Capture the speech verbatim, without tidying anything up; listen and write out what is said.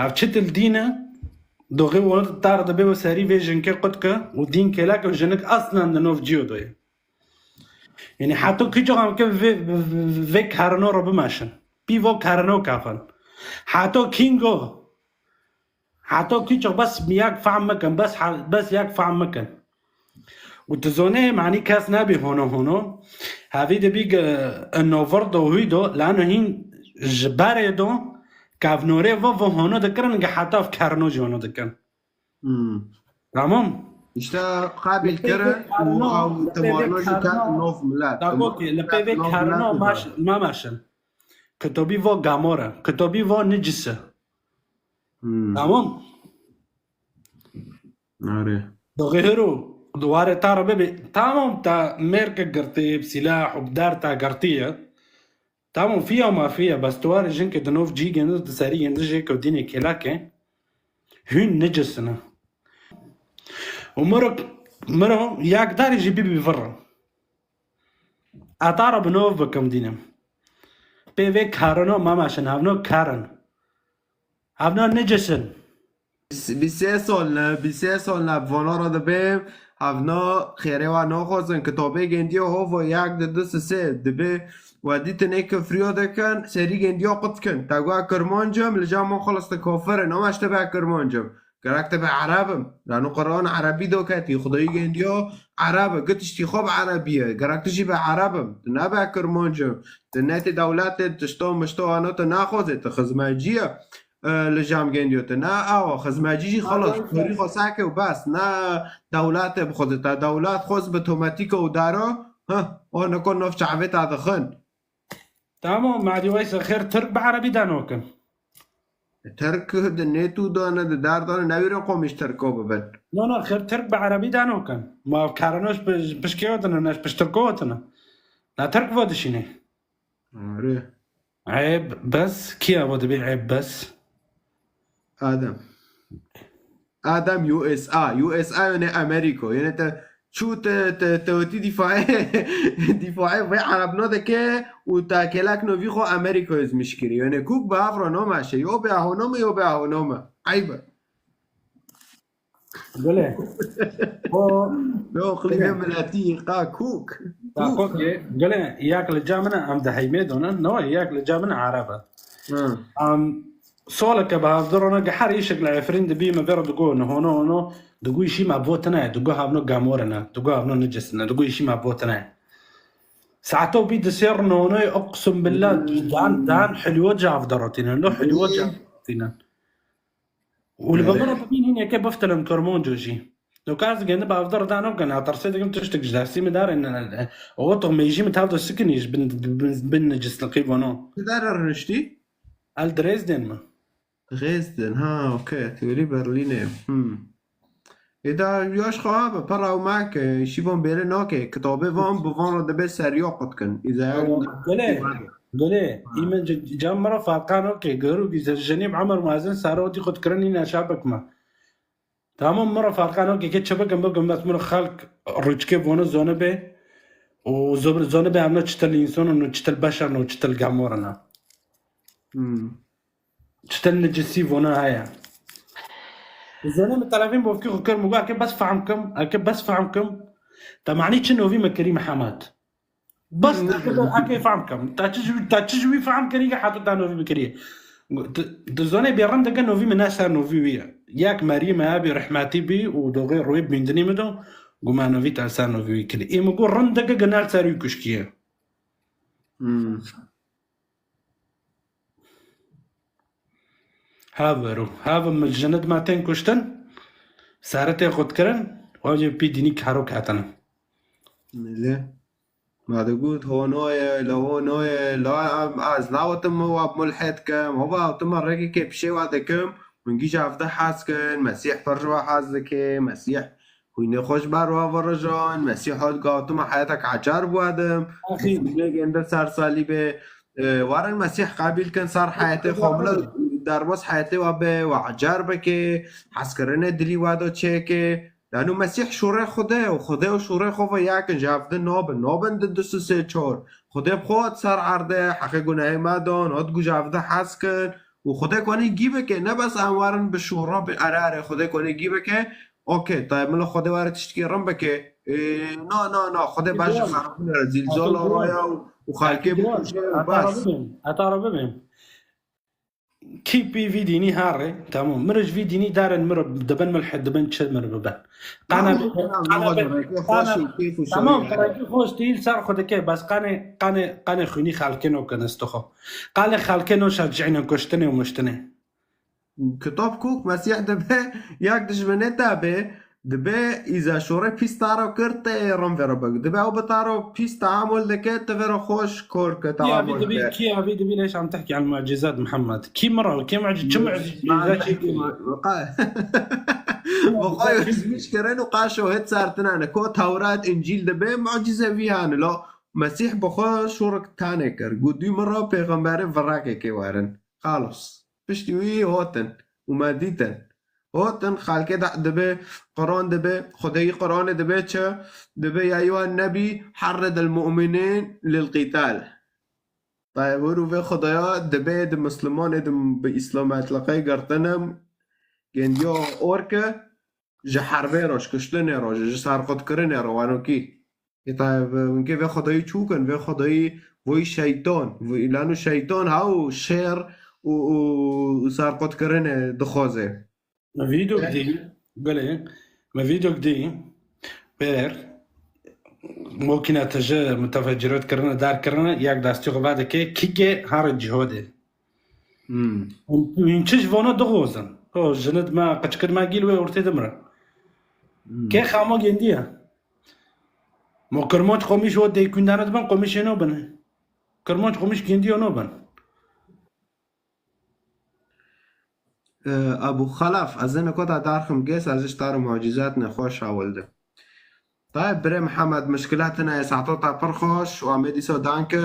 Ev çi til dîn e? Doxê wilo tar dibe û serî vê jinkê qut ke û dîn kêlek û jinik aslan di nov cîyo doye. Yanî heto kîçox em ke vê, vê, vê kerino re bimeşin. Pîvo kerino kafin. Heto kîngo. Heto kîçox bes yek fehm mikin, bes ha-, bes yek fehm mikin. Û tu zonê, manî kes nebî hono hono. Hevî dibî ge-, e, novir do hûy do, lano hîn ji berê do, kevnorê vo, vo hono dikirin, ge heta ev kerino jî hono dikin. Hmm. Tamam? İşte qabil Li pê vê kirin û kerino, ew li pê vê timarno jî kerino, ket nov milet. Dako ki, li pê vê Nov kerino milet maş-, mameşin. Kitobî vo gamore, kitobî vo nicise. Hmm. Tamam? Are. Dixêro, di warê ta re bibê. Tamam, ta mêrke girtî, bi sîlah û bi der ta girtiye. Tamam, fiya ma fiya, bes tu warê jinkê di nov cî gêndiz, di serî gêndiz jê ke dînê kêlek e. Hûn nicisine. Û miro, miro yek darî jî bibî virre. Ez ta re bi nov bikim dînim. Pê vê karino memeşin, hevno karin. Hevno nicisin. Bîst sê sal ne, bîst sê sal ne, vana re dibê, hevna xêrê we naxwazin, kitabê gêndiya hova yek di du sisê dibê, we dîtin ê kifriya dikin, serî gêndiya qut dikin. Te got kirmancim, li cem min xilis te kafir in, ama ji te be kirmancim. Gerek te be ereb im. Lano Quran erebî do ketî, Xwedayî gêndiya ereb e, gi tiştî xwe bi erebî ye. Gerek tu jî be ereb im. Tu nebe kirmancim. Tu netê dewletê tişto mişto ano tu naxwazê, tu xizmecî ye. E, li cem gêndiyo te. Na awa, xizmecî jî xelas, Awa, kurî xwe seke û bes. Na dewletê bi xwe, te dewlet xwest bi tomatîka û dara, heh, o neko nov çavê te dixin. Tamam, Madî Weysa, xêr Tirk bi erebî danokin. Tirk di nêtû dane, di der dane, newîrin qomîş Tirko bibin. No, no, xêr Tirk bi erebî danokin. Ma karanoş pişkê hatine, neş piş Tirko hatine. Na Tirk vo dişîne. Are. Eb bes, kî evo dibê eb bes? Adem. Adem U S A. U S A yone Ameriko. Yone te çû te, te, te wetî dîfaê, dîfaê vê Erebno dike û te kêlek novî xwe Ameriko ezmiş kiri. Yone kuk bi avro noma şey. Yo be ahonome, yo be ahonome. Aybe. Gule. O Yo, qilîvê miletî, qa kûk. Kûk. Gule, yak li ca min e, em di heymê donin. No, yak li ca min e, Ereb e. Hı. Em, soleke bi hevdirona ge her îşek li Efrîn dibî, me vê re digo, niho, no, no, digo îşî me bo tine, digo havno gamorine, digo havno nicisine, digo îşî me bo tine. Saeto bî di sêr nonoy, uqsim billah, dan, dan hilwo cav derotîne, lo hilwo cav derotîne. Û li ba min re bibîn hîn yekê biftilin Kurmanco jî. Doka ez gende bavdar da nokin, ha tersê dikim tiştik ji dersî min darên, o tu mêjî min tavdo sikinî ji bin, bin, bin necisliqî vano. Ti dara riştî? El Dresden mi? Dresden, ha, okey. Teorî Berlînê. Hmm. Ê da yaş xwe be, pera û make, şîvan bêre nake. Kitabê van, bi van re dibe seriya qut kin. Îzaya Gule, gule. Î min c-, cam mira farqan okey. Geru gîze jenîb Emer Muezin sara wetî qut kirin, î neşa bikme. Tamam, mira farqan okey. Ke çi bikim, bikim, bes mira xelk rûçkê vonu zonibe. Û zon-, zonibe em ne çitel însan in û çitel beşer in û çitel gamor in. Hmm. Çitel necisî vona heye. Zene min telefon bovkî xwe kir, min got, eke bes fehm kim, eke bes fehm kim. Te manî çi novî me kirî Mihemed? Bes Hmm. eke, eke fehm kim. Te çi ji, te çi ji wî fehm kirî, ke heta te novî bikirî. Tu, tu zonê bê rindeke novî min ne ser novî wî ye. Yek merî me bî rehmetî bî û doxê rûyê bîndinî min do, got me novî te ser novî wî kirî. Ê min got rindeke genel ser wî kuşkiye. Hmm. Hev ero. Hev min jinid me tên kuştin. Seretê xwe dikirin. Wacê pî dînî karo ketine. Milê. Ma digot, honoye, la honoye, la em, ez nawetim wa mulhed kim. Hova, tu ma rekê ke pişê wa dikim. Min gîj evde hez kin. Mesîh pir ji wa hez dike. Mesîh Hûn ê xwe ji ber we virijon. Mesîh hat, got, tu me heyetek ecar biwedim. Axî. Hûn ê gêndir ser salîbê. E, werin Mesîh qebîl kin ser heyetê xwe, bila derbas heyetê we be, we ecar bike, hezkirinê dilî we de çêke. Lano Mesîh şûrê Xwedê û Xwedê û şûrê xwe ve yek in, ji hev di nabin, nabin di du sê çar. Xwedê bi xwe hat ser erdê, heqê gunehê me dan, hat got ji hev di hez kin. û Xwedê konê gî bike, ne bes em warin bi şûra, bi erarê Xwedê konê gî bike. Okey, tayê min li Xwedê ware tiştekî rin bike. Ê, na, na, na, Xwedê baş ji xerabin re, zîlzola raya û, û xelkê bikuje û bes. Heta re bibêm. Kî pî vî dînî herê, tamam. Mir ji vî dînî derin, mir dibin milhid, dibin çi mir bibin. Qane, qane, qane, tamam, rengî xweş tî, li ser xwe dike, bes qane, qane, qane xwînî xelkê no kin, estixo. Qane xelkê no şecîne kuştinê û muştinê. Kitap kok Mesîh dibe, yak dijminê te be, dibe îza şorê pîs taro kir, te ê rin vê re bik. Dibe ew bi taro pîs teamul dike, te vê re xweş kor ke, teamul ke. Kî evî dibî, kî evî dibî, lêş em tehkî an mucizat Muhammed. Kî min re, kî muci-, çi mucizat çi kî? Bi xwe yozmîş kirin û qaşo hêt sertinane. Ko Tewrat, Încîl dibe, mucize vî hane. Lo Mesîh bi xwe şorik tanê kir. Got dû min re pêxemberê virekekê werin. Xalos. Piştî wî hotin û me dîtin. Hotin, xelkê de dibe, Quran dibe, Xwedeyî Quranê dibe çi? Dibe ya eyyuhen nebî harridil mu'minîn lil qîtal. Tayê wir û vê Xwedaya dibe di Mislimanê di bi Îslam etliqey girtine, gendiya orke ji herbê re, ji kuştinê re, ji serqotkirinê re, wano kî. Ê tayê, winkê vê Xwedayî çû kin, vê Xwedayî voyî şeytan, voyî lano şeytan ha û şêr û, û, û serqotkirinê dixwaze. Me vîdok dî, gulê, me vîdok dî, pêr, mokîna tije mutefecirot kirine, dar kirine, yek destî xwe vedike, kîkê herê cîhodê. Hmm. Hûn, hûn çi ji vana dixwazin? O, jinid me, qiçkid me gîl wê ortê dimre. Hmm. Kê xama gendiye? Ma Kirmanc qomîş o dêkûndane dibin, qomîşê nabin. Kirmanc qomîş gendiya nabin. Ee, Abu Xelef, ez ê nokata derxim gês, ez ji te re mucizat nexweş hewildim. Tayê birê Mihemed, mişkila tine ye, saeta te pir xweş û em ê dîsa danke.